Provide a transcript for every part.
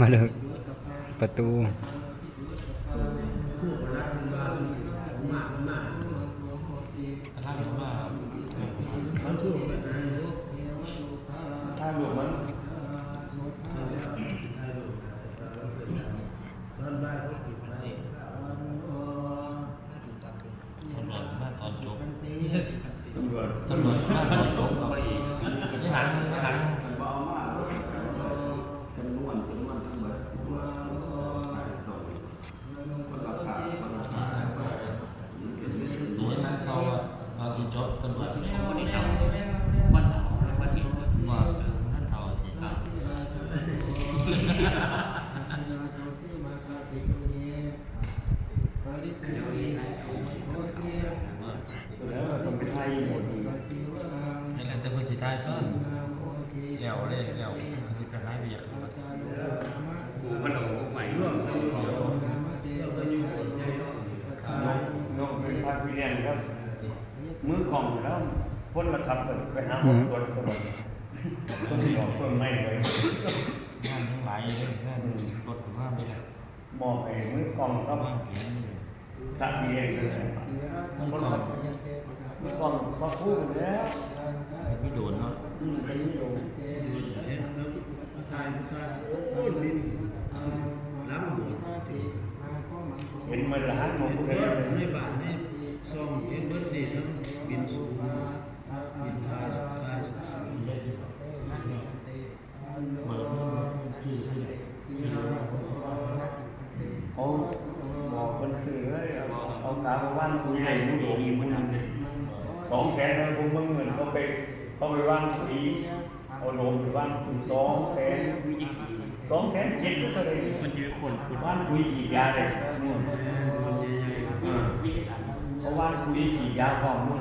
ມາເລີຍ ປະຕູ ຕຳຫຼວດມາຕອນຈົບ ຕຳຫຼວດ ຕຳຫຼວດມາຕອນຈົບເຂົາອີກ ໃນຫຼັງ ໃນຫຼັງ ຈຳນວນ ຈຳນວນທັງໝົດ ຄົນລະຂ້າງ ຄົນລະຂ້າງ ໃນຫຼັງເຂົາ ຕອນທີ່ຈົບ ຕຳຫຼວດ ຄົນທີ່ເຂົ້າ ຄົນເຂົ້າ ຄົນທີ່ ບໍ່ ເອີ ຄົນເຂົ້າທີ່ ເອີ ແລ້ວຕ້ອງໄປຖ່າຍອີກໝົດ ໃຫ້ແລ້ວແຕ່ເພິ່ນຊິຖ່າຍຕົວະ ແລ້ວເລີຍ ແລ້ວເພິ່ນຊິໄປຫາວຽກ ຜູ້ເພິ່ນເອົາໄປລວມ ນ້ອງ ນ້ອງເປັນພາກພີ່ລ້ຽງກັບມືກ້ອງແລ້ວ ຄົນລະຂັບ ເພິ່ນໄປຫາໝໍ ອືມ ສວນ ເພິ່ນ ເພິ່ນຊິອອກຕົ້ນໄມ້ໄວ້ ງານທັງຫຼາຍເດ້ ງານ ອືມ ລົດກໍມາເບິດແລ້ວ ມອບໃຫ້ມືກ້ອງກັບ ພະພີ່ເອງ ມືກ້ອງ ມືກ້ອງພະຄູແລ້ວ ມີໂດນເນາະ ອືມ ມີໂດນ ຖ່າຍ ເຫັນໝົດລະ ໃນບ້ານໃນຊ່ອງ ເຫັນເບິດນີ້ ທັງບິນສູງ ບິນທາ ທາ ເບີເງິນເພິ່ນຊື້ເພິ່ນ ຊື້ ເອົາ ບອກເພິ່ນຊື້ເລີຍ ເອົາ ເອົາກາມາວາງປຸ໋ຍໃຫ້ໝູ່ໂດມໝູ່ ສອງແສນ ເອົາພວກເມືອງເງິນ ເຂົາໄປ ເຂົາໄປວາງປຸ໋ຍ ເອົາໂດມໄປວາງປຸ໋ຍ ສອງແສນ ສອງແສນເຈັດ ເທົ່າໃດ ມັນຈະໄປຄົ້ນຂຸດ ວາງປຸ໋ຍສີດຢາເດ້ໝູ່ ເອີ ເຂົາວາງປຸ໋ຍສີດຢາພ້ອມໝູ່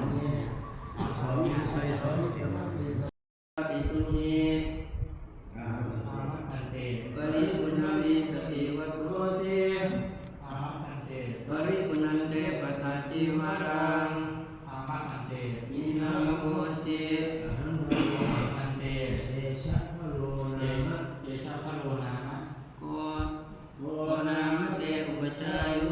ສອງແສນ ສອງແສນ ອາມະພັນເຕ ປະລິປຸນນະວິສະຕິວະໂສເສ ອາມະພັນເຕ ປະລິປຸນນັນເຕ ປະຕະຈີວະລັງ ອາມະພັນເຕ ອິນນາໂມເສ ອາມະພັນເຕ ເຕຊະພະໂລນາມະ ເຕຊະພະໂລນາມະ ໂກ ໂກນາມະເຕ ອຸປະຊາໂຍ